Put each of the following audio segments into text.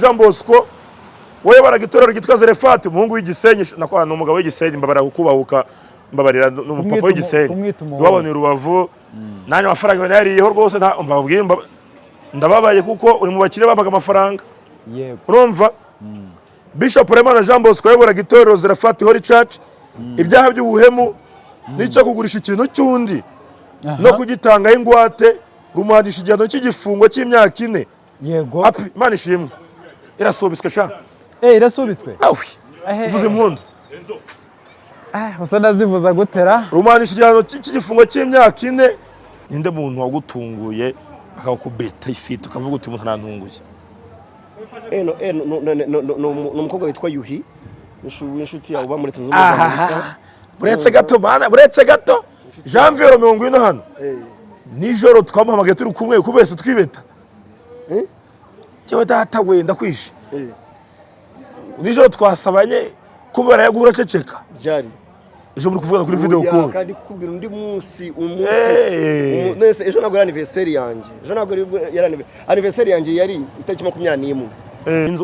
Jean Bosco wayoboraga itorero ryitwa Zerefati, umuhungu w'Igisenyi, nako ni umugabo w'Igisenyi, mbabarira kukubahuka, mbabarira, ni umupapa w'Igisenyi. Kumwita umuhungu. Wabonye Rubavu nanjye amafaranga nayariyeho rwose, nta mbabwiye, ndababaye kuko uri mu bakire bampaga amafaranga. Urumva, Bishop Remana Jean Bosco wayoboraga itorero Zerefati Holy Church, ibyaha by'ubuhemu n'icyo kugurisha ikintu cy'undi no kugitangaho ingwate rumuhanisha igihano cy'igifungo cy'imyaka 4. Api, Imana ishimwe, irasubitswe sha. Irasubitswe. Awe, uvuze impundu. Ah, usa nazivuza gutera. Rumuhanisha igihano cy'igifungo cy'imyaka 4. Ninde muntu wagutunguye akakubeta ifite ukavuga uti umuntu arantunguye? No, no, no, no, no, no, ni umukobwa witwa Yuhi w'inshuti yawe uba muri Leta Zunze Ubumwe za Amerika. Buretse gato mana, buretse gato. Janvier Romeo, ngwino hano. Nijoro twamuhamagaye turi kumwe kubese twibeta. Cyewe data we, ndakwishe. Nijoro twasabanye kubera yaguhura ceceka. Byari Ejo muri kuvugana kuri video Oya, call. kandi kukubwira undi munsi, umunsi nese ejo ntabwo yari anniversaire yanjye, ejo ntabwo yari anniversaire yanjye, yari itariki 21.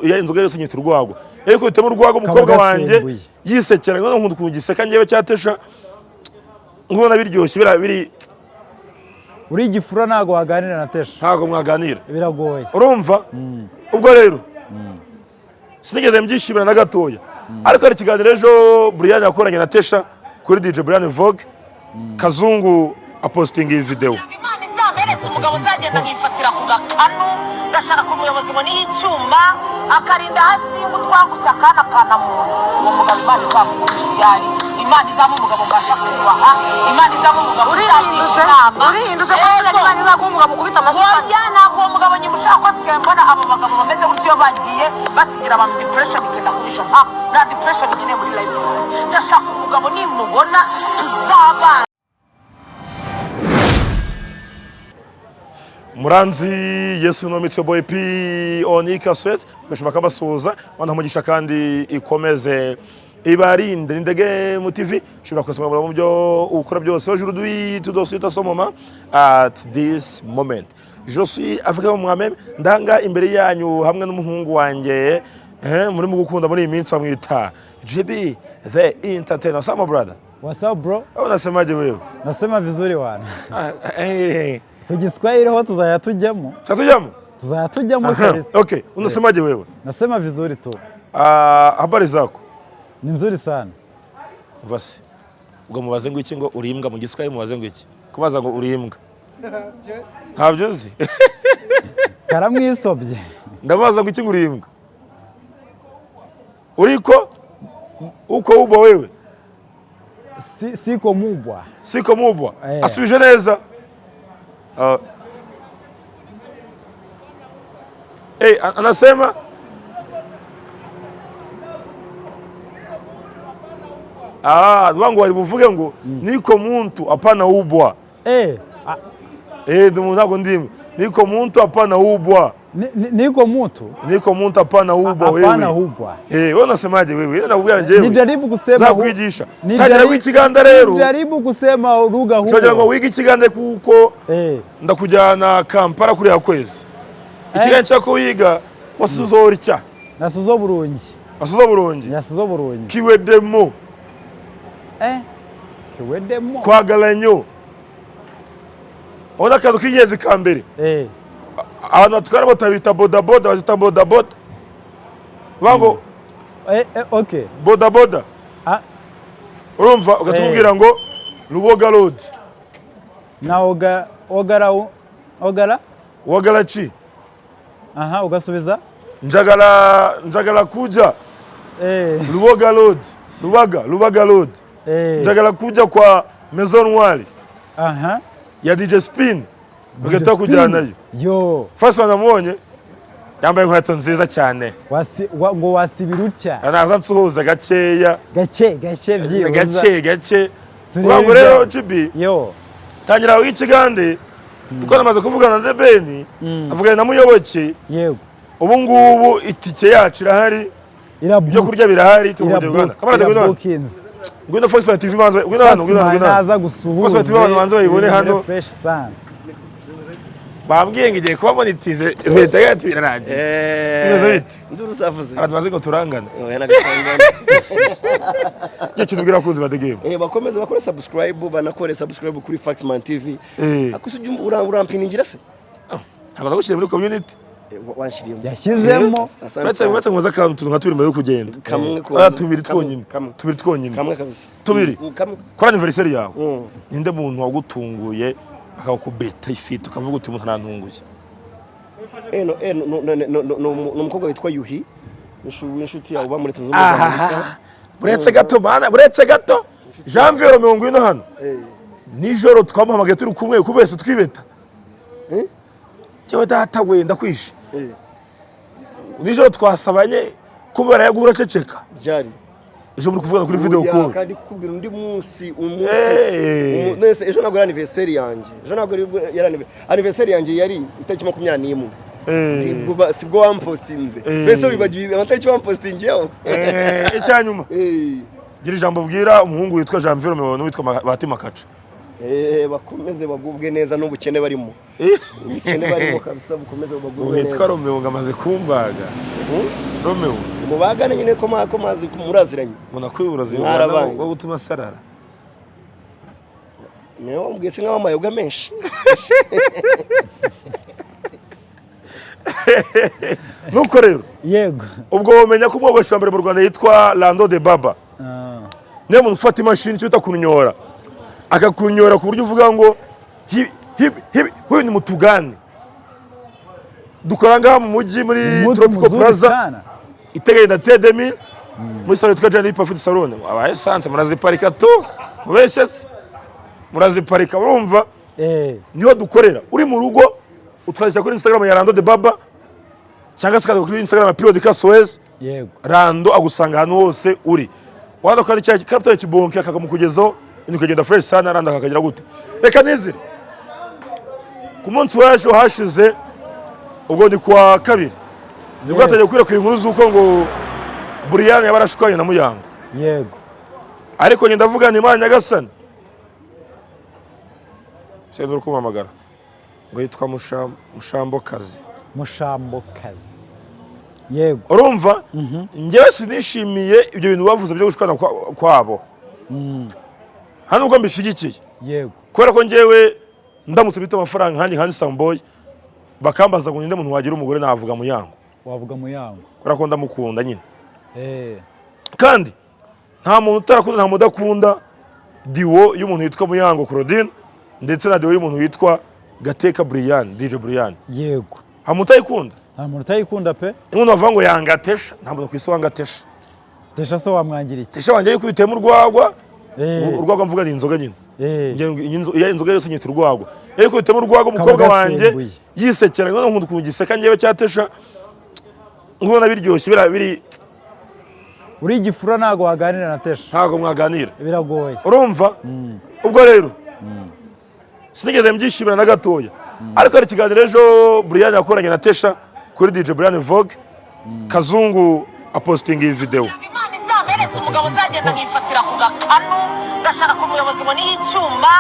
Iyo inzoga yose nyita urwagwa, ariko bitemo urwagwa umukobwa Kaba wanjye gasembuye. yisekera ngo nkunda ukuntu giseka njyewe cyatesha nkubona biryoshye biriya biri. Uri igifura, ntabwo waganira na Tesha. Ntabwo mwaganira. Biragoye. Urumva, ubwo rero sinigeze mbyishimira na gatoya, ariko hari ikiganiro ejo Brian yakoranye na Tesha kuri DJ Brian Vogue, Kazungu apostinga iyi video. Imana izampereze umugabo nzagenda nkifatira ku gakanu, ndashaka umuyobozi ngo y'icyuma akarinda hasi utwangushya akana kana mu nzu. Uwo mugabo Imana izamugurisha iyari, Imana izamuha umugabo mbasha kubaha, Imana izamuha umugabo uzagisha inama. Urihindutse ko Imana izaguha umugabo ukubita amashyi. Oya, ntabwo uwo mugabo nyimushaka, ko nsigaye mbona abo bagabo bameze gutyo iyo bagiye basigira abantu depression ikenda kurisha. Nta depression nkeneye muri life yanjye. Ndashaka umugabo nimubona tuzabana. Muranzi Yesu no Mitso Boy P Onika Sweat gashima kabasuhuza wana mugisha kandi ikomeze ibarinde. Ndege mu TV ushobora kusoma mu byo ukora byose. Aujourd'hui tout de suite, à ce moment, at this moment, je suis avec moi-même, ndanga imbere yanyu hamwe n'umuhungu wanjye muri mu gukunda muri iyi minsi bamwita JB the Entertainer. Sama brother. What's up, bro? Au unasemaje wewe? Nasema vizuri wana. Ah, Ku Giswahili ho tuzajya tujyamo. Tujyamo. Tuzajya tujyamo kabisa. Okay, unasemaje wewe? Nasema vizuri tu. Ah, habari zako? Ni nzuri sana. Vase. Ubwo mubaze ngo iki, ngo uri imbwa mu Giswahili, mubaze ngo iki? Kubaza ngo uri imbwa. Ntabyo uzi? Karamwisobye. Ndabaza ngo iki, ngo uri imbwa? Uriko? Uko ubwa wewe? Siko mubwa. Siko mubwa. Asubije neza. Anasema ah, ngo wari buvuge ngo niko muntu apana ubwa. Ndumu ntabwo ndimwe. Niko muntu apana ubwa. Niko mutu. Niko muntu apana ubwa wewe. Apana ubwa. Wewe unasemaje wewe? Wewe nakubwira njyewe. Nijaribu kusema Nzakwigisha. Tangira w'ikiganda rero. Nijaribu kusema lugha huo. Nshobora ngo wige ikiganda kuko ndakujyana Kampala kuri ya kwezi. Ikiganda cyako wiga wasuzorya. Nasuzo burungi. Wasuzo burungi. Nasuzo burungi. Kiwedemo. Kiwedemo. Kwagalanyo. Ona akantu k'ingenzi ka mbere. Abantu batwara moto babita bodaboda, bazita bodaboda. Bango Okay. Bodaboda. Urumva ugatubwira ngo Ruboga Road. Na ogara ogara? Wagala chi? Aha, ugasubiza? Njagala kuja. Ruboga Road. Rubaga Road. Njagala kuja kwa Maison Noire. Aha. Ya DJ Spin. Ugahita kujyanayo. Yo. First namubonye yambaye inkweto nziza cyane. Ngo wasibira utya. Naza nsuhuza gakeya. Gake gake byibuza. Gake gake. Turebe Ngo rero ibyo. GB. Yo. Tangira w'ikigande. Kuko namaze kuvugana na Debeni, avugana na Muyoboke. Yego. Ubu ngubu itike yacu irahari. Ibyo kurya birahari, tugomba Uganda. Kamara ngwino. Ngwino Fox TV banza, ngwino hano, ngwino hano, ngwino. Naza gusuhuza. Fox TV banza bayibone hano. Fresh sana. Bambwiye ngo igiye kuba monetize, leta yacu birarangiye. Bimeze bite? Nduru zavuze. Abantu bazi ngo turangane. Oya, nagasangane. Icyo kintu ubwira abakunzi ba The Game? Bakomeze bakore subscribe, banakore subscribe kuri Faxman TV. Akuse ujya urampiningira se? Ntabwo nagushyiriye muri community. Wanshyiriyemo. Yashyizemo. Asante Uretse sana. uretse nkoze akantu tuntu nka tubiri mbere yo kugenda. Kamwe Ah, tubiri kamwe, twonyine. Kamwe. Tubiri twonyine. Kamwe kabisa. Tubiri. Kamwe. Kuri anniversaire yawe, ninde muntu wagutunguye akakubeta ifite, ukavuga uti: "Umuntu arantunguye"? No, no, no, no, no, no, ni umukobwa witwa Yuhi, w'inshuti yawe uba muri Leta Zunze Ubumwe za Amerika. Buretse gato mana, buretse gato. Janvier Romeo, ngwino hano. Nijoro twamuhamagaye turi kumwe kubese twibeta. Cyewe data we, ndakwishe. Nijoro twasabanye kumbe barayaguha uraceceka. Ryari? Ejo muri kuvugana kuri video Oya, call. kandi kukubwira undi munsi, umunsi nese ejo ntabwo yari anniversaire yanjye, ejo ntabwo yari anniversaire yanjye, yari itariki 21. Sibwo wampostinze? Mbese wibagiwe amatariki wampostingiyeho? Icyanyuma, gira ijambo ubwira umuhungu witwa Janvier Romeo n'uwitwa Bahati Makaca. Bakomeze bagubwe neza n'ubukene barimo, ubukene barimo kabisa, bukomeze bagubwe Witwa neza. Romeo ngo amaze kumbaga. Romeo. Mubagane nyine, ko mazi muraziranye. Ngo nakwiburoza Mwarabaye. bwo gutuma asarara. Niwe wambwiye se nk'aho amayoga menshi? Nuko rero, ubwo wamenya ko umwogoshi wa mbere mu Rwanda yitwa Lando de Baba. Niyo muntu ufata imashini, icyo bita kunyora, akakunyora ku buryo uvuga ngo hibi hibi hibi, huyu ni mutugane. Dukora ngaha mu mujyi muri Mtu Tropical mzuri Plaza, sana. iteganye na T2000, muri salon yitwa Jane Perfect Salon. Aba essence muraziparika tu, mubeshye se muraziparika, urumva? Niho dukorera. Uri mu rugo utwandikira kuri Instagram ya Lando de Baba, cyangwa se ukandika kuri Instagram ya Period Suez. Rando agusanga ahantu hose uri. Wanda kandi cya karapita kibonke akakamukugezaho, ibintu ukagenda fresh sana. Rando akakagira gute? Reka nizire ku munsi w'ejo hashize, ubwo ni kuwa kabiri, nibwo hatangiye gukwirakwira inkuru z'uko ngo Buriyani yaba arashwanye na Muyango. Ariko njye ndavuga ni Imana Nyagasani sendura kumpamagara ngo yitwa Mushambokazi. Mushambokazi, yego. Urumva, njyewe sinishimiye ibyo bintu bavuze byo gushwana kwabo, hano ubwo mbishyigikiye, kubera ko njyewe ndamutse mfite amafaranga nkanjye nka Handsome Boy, bakambaza ngo ninde muntu wagira umugore, navuga Muyango. Wavuga Muyango. Kubera ko ndamukunda nyine. Kandi nta muntu utarakunda, nta muntu udakunda duo y'umuntu witwa Muyango Claudine ndetse na duo y'umuntu witwa Gateka Brian, DJ Brian. Nta muntu utayikunda. Nta muntu utayikunda pe. Umuntu bavuga ngo yanga Tesha, nta muntu ku isi wanga Tesha. Tesha se wamwangira iki? Tesha wanjye yikubitiyemo urwagwa. Urwagwa mvuga ni inzoga nyine. Iyo inzoga yose nyita urwagwa. Iyo yikubitiyemo urwagwa, umukobwa wanjye gasembuye. yisekera, ngo nkunda ukuntu giseka njyewe cya Tesha, nkubona biryoshye biriya biri. Uri igifura ntabwo waganira na Tesha. Ntabwo mwaganira. Biragoye. Urumva, ubwo rero sinigeze mbyishimira na gatoya, ariko hari ikiganiro ejo Brian yakoranye na Tesha kuri DJ Brian Vogue, Kazungu apostinga iyi video. Imana izampereze umugabo nzagenda nkifatira ku gakanu, ndashaka umuyobozi ngo y'icyuma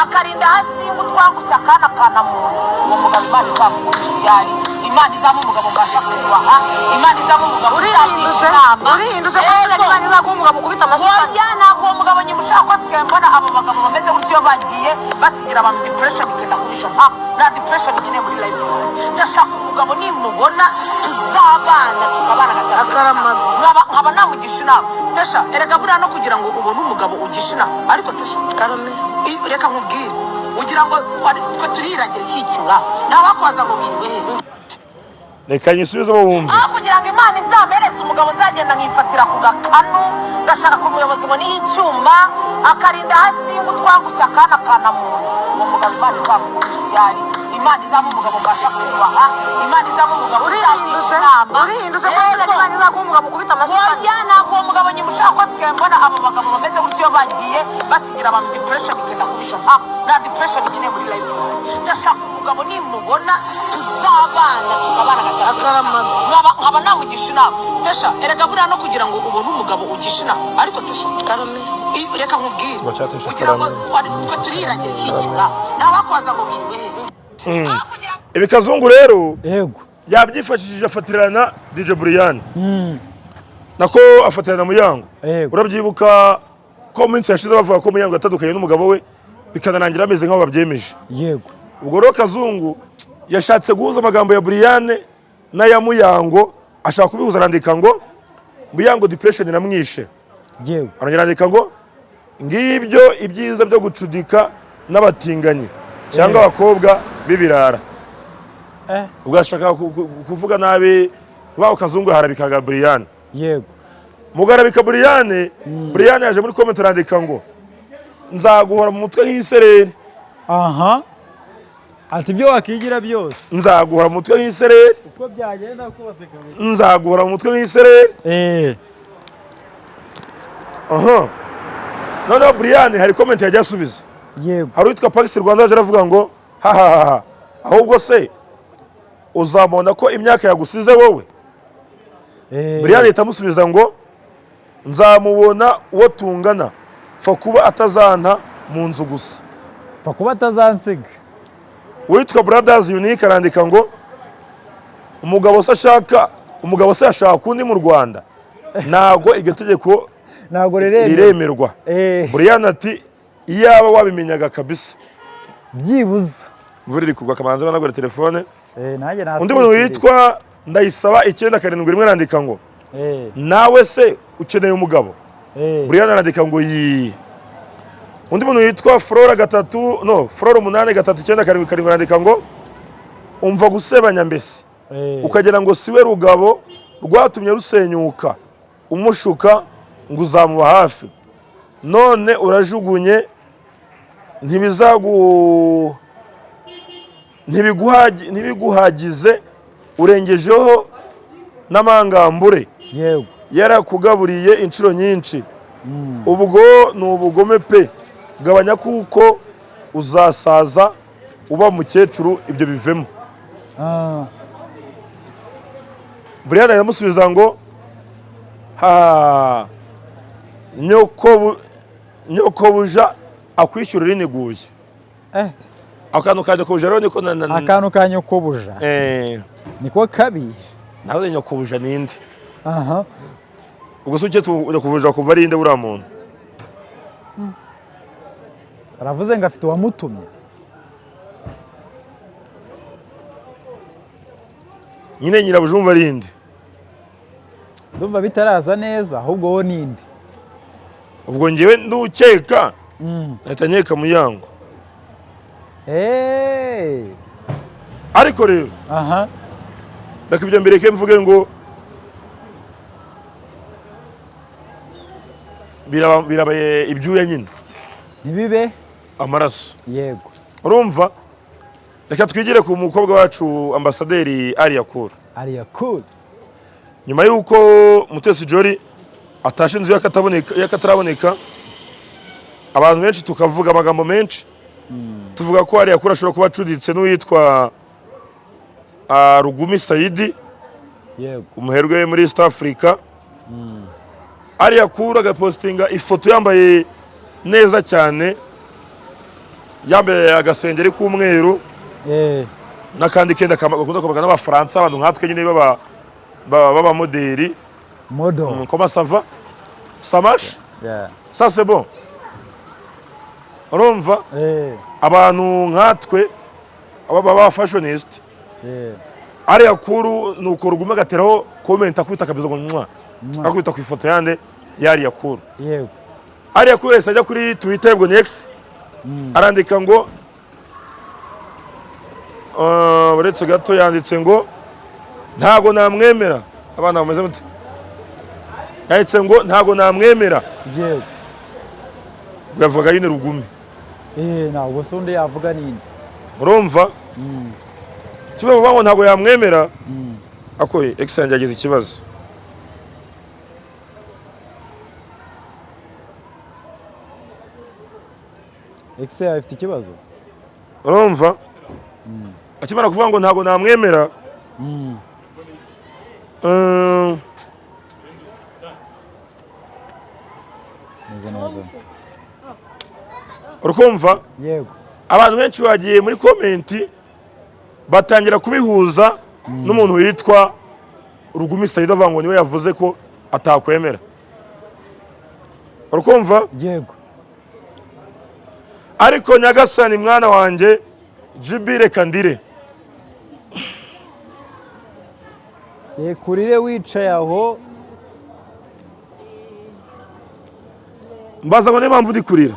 akarinda hasi utwangushya akana kana mu nzu. Uwo mugabo Imana izamugurisha iyari, Imana izamu umugabo mbasha kubaha, Imana izamu umugabo uzamugisha inama. Urihindutse ko Imana izaguha umugabo ukubita amashyi. Oya, ntabwo uwo mugabo nyuma ushaka ko nsigaye mbona abo bagabo bameze gutyo, iyo bagiye basigira abantu depression ikenda kubisha. Nta depression nkeneye muri life yanjye. Ndashaka umugabo nimubona tuzabana, tukabana Akaramata. nkaba namugisha inama. Tesha, erega buriya no kugira ngo ubone umugabo ugisha inama, ariko Tesha, Karame. Reka nkubwire, ugira ngo twe turiragira ikicyura, ntawakwaza ngo wiriwe he? Reka nyisubizemo wumve. Aho kugira ngo Imana izampereze umugabo nzagenda nkifatira ku gakanu, ndashaka umuyobozi ngo y'icyuma akarinda hasi utwangushya akana kana mu nzu. Uwo mugabo Imana izamugurisha iyari, Imana izamu umugabo mbasha kubaha, Imana izamu umugabo uzamugisha inama. Urihindutse ko Imana izaguha umugabo ukubita amashyi. Oya, ntabwo uwo mugabo nyuma ushaka ko nsigaye mbona abo bagabo bameze gutyo, iyo bagiye basigira abantu depression ikenda kubisha. Nta depression nkeneye muri life yanjye. Ndashaka umugabo nimubona tuzabana, tukabana Akaramata. nkaba namugisha inama. Tesha, erega buriya no kugira ngo ubone umugabo ugisha inama, ariko Tesha, Karame. Reka nkubwire, Ngo cya Tesha ugira ngo karame. twe turiragira ikicyura, ntawakwaza ngo wiriwe he? Aho kugira ngo Ibi Kazungu rero yabyifashishije afatirana DJ Brian, nako afatirana Muyango. Urabyibuka ko mu minsi yashize bavuga ko Muyango yatandukanye n'umugabo we, bikanarangira ameze nk'aho babyemeje. Ubwo rero Kazungu yashatse guhuza amagambo ya Brian n'aya Muyango, ashaka kubihuza, arandika ngo Muyango depression iramwishe. Arongera arandika ngo ngibyo ibyiza byo gucudika n'abatinganyi cyangwa abakobwa b'ibirara. Ubwo ashaka kuvuga nabi baho Kazungu harabikaga Brian. Mugarabika Brian, Brian yaje muri comment arandika ngo nzaguhora mu mutwe nk'isereri. Aha, ati ibyo wakigira byose. Nzaguhora mu mutwe nk'isereri. Uko byagenda kose kabisa. Nzaguhora mu mutwe nk'isereri. Aha noneho Brian hari comment yagiye asubiza. Hari uwitwa Pax Rwanda yaje aravuga ngo hahahaha, ahubwo se uzamubona ko imyaka yagusize wowe. Brian ahita amusubiza ngo nzamubona uwo tungana, pfa kuba atazanta mu nzu gusa. Pfa kuba atazansiga. Uwitwa Brothers Unique arandika ngo umugabo se ashaka, umugabo se ashaka undi mu Rwanda, ntago iryo tegeko ntabwo riremerwa. Riremerwa. Brian ati iyaba wabimenyaga kabisa. Byibuze. Imvura iri kugwa, akabanza banagura telefone. Nanjye Undi muntu natwikiriye. witwa Ndayisaba 971 arandika ngo nawe se ukeneye umugabo? Brian arandika ngo yi. Undi muntu witwa Flora gatatu, no Flora 8397 arandika ngo umva gusebanya mbese, ukagira ngo siwe rugabo rwatumye rusenyuka, umushuka ngo uzamuba hafi, none urajugunye, ntibizagu ntibiguhagize, urengejeho n'amangambure. Yarakugaburiye inshuro nyinshi, ubwo ni ubugome pe, gabanya kuko uzasaza uba mukecuru, ibyo bivemo. Brian aramusubiza ngo ha nyokobuja akwishyura riniguye. Akantu ka nyokobuja rero niko Akantu ka nyokobuja niko kabi. Nawe nyokobuja ninde? Aha. Ubwo se uketse nyokobuja kuva ari inde buriya muntu? Aravuze ngo afite uwamutumye. Nyine nyirabuja umva ari inde? Ndumva bitaraza neza, ahubwo wowe ninde? Ubwo njyewe ndukeka, nahita nkeka Muyango. Ariko rero reka ibyo mbere mvuge ngo birabaye ibyuya nyine. Ntibibe amaraso. Urumva, reka twigire ku mukobwa wacu ambasaderi Alliah Cool. Alliah Cool. Nyuma y'uko Mutesi Jolly atashe inzu y'akataraboneka, abantu benshi tukavuga amagambo menshi, tuvuga ko Alliah Cool ashobora kuba acuditse n'uwitwa Rugumi Saidi, umuherwe muri East Africa. Alliah Cool agapostinga ifoto yambaye neza cyane, yambaye agasengeri k'umweru n'akandi kenda gakunda kwambarwa n'Abafaransa, abantu nkatwe nyine b'abamoderi. Model. Comment ça va? Ça marche? Yeah. Ça c'est bon. Urumva, abantu nkatwe aba baba fashionist. Alliah Cool nuko Rugumi agateraho comment, akubita akabizo ngo mwa, akubita ku ifoto yande ya Alliah Cool. Alliah Cool yahise ajya kuri Twitter, ubwo ni X, arandika ngo uretse gato, yanditse ngo ntago namwemera, abana bameze mute, yanditse ngo ntago namwemera. Ubwo yavugaga nyine Rugumi. Ntabwo se undi yavuga ninde? Urumva, kimwe bavuga ngo ntago yamwemera, ako ex yanjye yagize ikibazo. Ex yawe ifite ikibazo? Urumva, akimara kuvuga ngo ntago namwemera, Neza neza. Urukumva, Yego. abantu benshi bagiye muri comment Batangira kubihuza n'umuntu witwa Rugumi Said, avuga ngo niwe yavuze ko atakwemera. Urukumva? Yego. Ariko nyagasani, mwana wanjye GB, reka ndire. Kurire wicaye aho. Mbaza ngo niyo mpamvu uri kurira?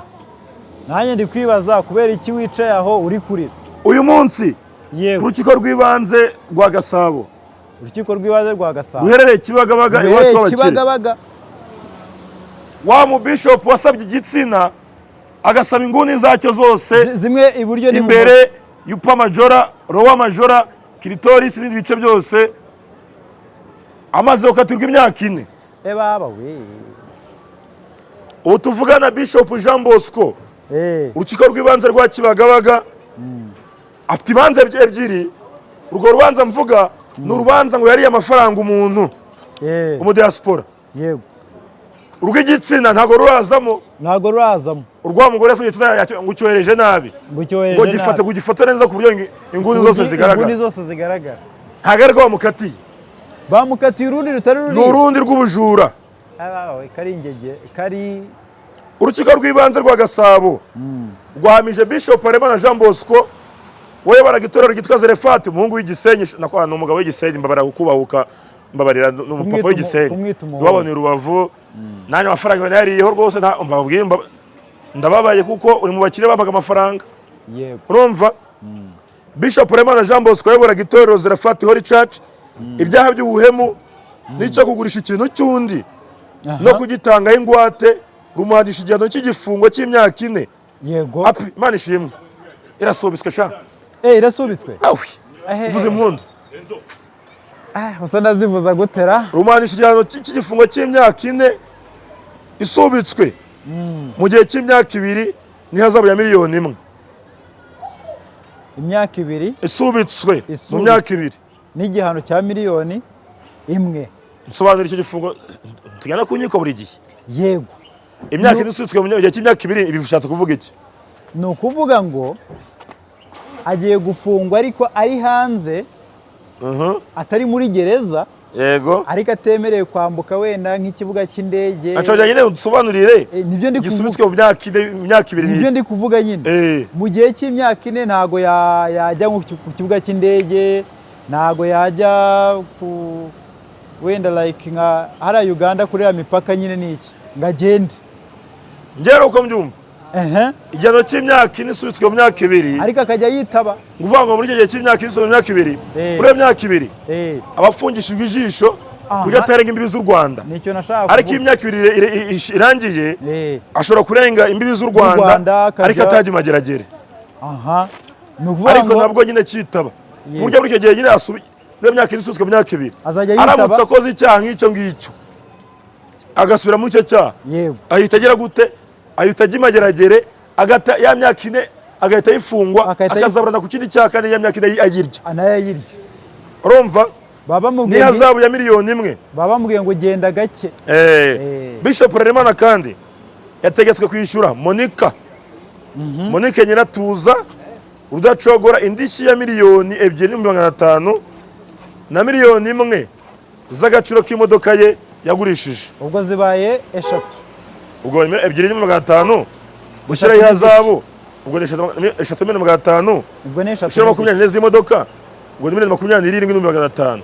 Nanjye ndi kwibaza kubera iki wicaye aho uri kurira. Uyu munsi ku rukiko rw'ibanze rwa Gasabo, Urukiko rw'ibanze rwa Gasabo, ruherereye Kibagabaga iwacu ruherereye w'abakire, Kibagabaga, wa mubishopu wasabye igitsina, agasaba inguni zacyo zose, zimwe iburyo n'ibumoso, imbere, yupa majora, rowa majora, kiritorisi n'ibindi bice byose, amaze gukatirwa imyaka 4. E baba we! Ubu tuvugana, Bishop Jean Bosco, urukiko rw'ibanze rwa Kibagabaga, afite imanza ebyiri. Urwo rubanza mvuga ni urubanza ngo yariye amafaranga umuntu umudiaspora. Urw'igitsina ntabwo rurazamo. Ntabwo rurazamo. Urwa mugore yasabye igitsina ngo ucyohereje nabi, ngo cyohereje ngo gifate, nabi. ngo gifate neza ku buryo inguni zose zigaragara. Inguni zose zigaragara. Ntabwo ariko bamukatiye. Bamukatiye urundi rutari Ni ruriya. urundi rw'ubujura. Ah, baba we, kari ingege kari. Urukiko rw'ibanze rwa Gasabo rwahamije Bishop Haremana Jean Bosco wayobораga itorero ryitwa Zerefati, umuhungu w'Igisenyi, nako ni umugabo w'Igisenyi, mbabarira kukubahuka, mbabarira, ni umupapa w'Igisenyi. Kumwita umuhungu. Wabonye Rubavu nanjye amafaranga nayariyeho rwose, mbabwiye, ndababaye kuko uri mu bakire bampaga amafaranga. Urumva, Bishop Haremana Jean Bosco wayoboraga itorero Zerefati Holy Church, ibyaha by'ubuhemu n'icyo kugurisha ikintu cy'undi no kugitangaho ingwate, rumuhanisha igihano cy'igifungo cy'imyaka 4. Api, Imana ishimwe, irasubitswe sha. Irasubitswe. Awe! Ehe. Uvuze impundu. Ah, usa ndazivuza gutera. Rumuhanisha igihano cy'igifungo cy'imyaka 4 isubitswe mu gihe cy'imyaka 2 n'ihazabu ya miliyoni 1. Imyaka 2. Isubitswe mu Isubitswe. myaka 2. N'igihano cya miliyoni 1. Nsobanura icyo gifungo tugana ku nkiko buri gihe. Imyaka 4 isubitswe mu gihe cy'imyaka 2, ibi bishatse kuvuga iki? Ni ukuvuga ngo agiye gufungwa ariko ari hanze, atari muri gereza, ariko atemerewe kwambuka wenda nk'ikibuga cy'indege. Nshobora nyine udusobanurire. Nibyo ndi kuvuga. Gisubitswe mu myaka 4, mu myaka 2 Nibyo n'iki? ndi kuvuga nyine. Mu gihe cy'imyaka 4 ntago yajya nko ku kibuga cy'indege, ntago yajya ku wenda like nka hariya Uganda kuri ya mipaka nyine n'iki ngo agende. Njyewe uko mbyumva, igihano cy'imyaka 4 isubitswe mu myaka 2, Ariko akajya yitaba. Ngo uvuga ngo muri icyo gihe cy'imyaka 4 isubitswe mu myaka 2, muri iyo myaka 2 aba afungishijwe ijisho kuburyo atarenga imbibi z'u Rwanda. Nicyo nashaka Ariko iyo kuvuga. imyaka 2 irangiye, ashobora kurenga imbibi z'u Rwanda, Rwanda, akajya- ariko atajya imageragere. Aha, ni ukuvuga Ariko ngo nabwo nyine cyitaba, ku buryo muri icyo gihe nyine muri iyo myaka 4 isubitswe mu myaka 2, Azajya yitaba. aramutse akoze icyaha nk'icyo ngicyo agasubira muri icyo cyaha, ahita agira gute? Ahita ajya imageragere, agata ya myaka 4, agahita ayifungwa, akazaburana ku kindi cyaha kandi ya myaka 4 ayirya. Nayo ayirya. Urumva, Baba bamubwiye ngo- n'ihazabu ya miliyoni 1. Baba bamubwiye ngo genda gake. Bishop Harerimana kandi yategetswe kwishyura Monica Nyiratuza Rudacogora indishyi ya 2,500,000 na miliyoni 1 z'agaciro k'imodoka ye yagurishije. Ubwo zibaye 3. Ubwo 2,500,000 gushyiraho ihazabu, ubwo ni 3,500,000. Ubwo ni 3. Gushyiraho 24 z'imodoka, ubwo ni 27,500,000.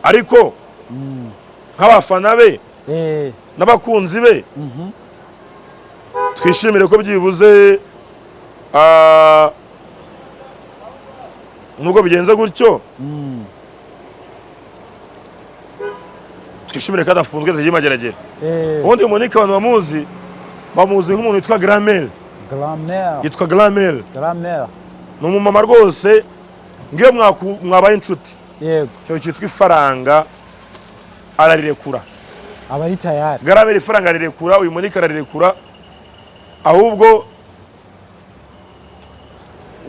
Ariko nk'abafana be n'abakunzi be, twishimire ko byibuze, nubwo bigenze gutyo, twishimire ko adafunzwe, atagiye mageragere. Ubundi Monique abantu bamuzi nk'umuntu witwa Gramere. Grammaire. Yitwa Gramere. Grammaire. Ni umumama rwose, ngiyo mwabaye inshuti, ikintu cyitwa ifaranga ararirekura. Aba ari tayari. Gramere ifaranga arirekura, uyu Monique ararirekura. Ahubwo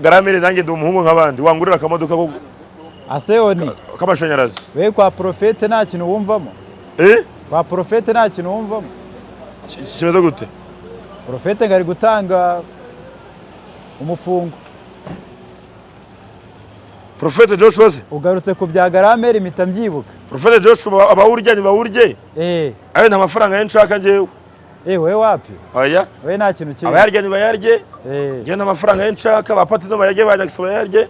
Gramere, nanjye ndi umuhungu nk'abandi, wangurira akamodoka Aseoni k'amashanyarazi. We, kwa Profete nta kintu wumvamo? Eh? Kwa Profete nta kintu wumvamo? Kimeze gute? Profete ngo ari gutanga umufungo. Prophet Joshua se? Ugarutse ku bya grand-mère, mpita mbyibuka. Prophet Joshua, abawurya ntibawurye. Ayo nta mafaranga ye nshaka njyewe. Wowe wapi? Oya. Wowe nta kintu kiri. Abayarya ntibayarye. Njyewe nta mafaranga ye nshaka. Ba Patino bayarye, ba Jackson bayarye.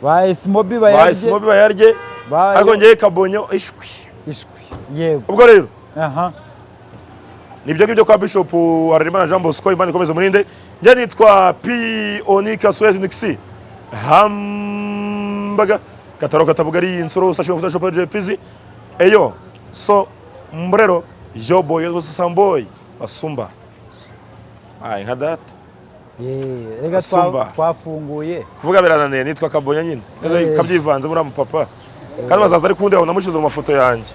Ba Esmobi ba bayarye. Simobi bayarye. Ariko njyewe Kabonyo ishwi. Ishwi, yego. Ubwo rero nibyo ngibyo kwa Bishop Harerimana Jean Bosco. Imana ikomeze murinde. Njye nitwa P Onika Suez Nixi Hambaga Kataro Katabugari Insoro Sasho Photoshop JPZ eyo so mbrero yobo yobo samboy basumba ay nka data. Rega Asumba. twafunguye. Kuvuga birananiye, nitwa Kabonya nyine neza. Kabyivanze muri papa kandi bazaza ari kundi aho namushize mu mafoto yanjye.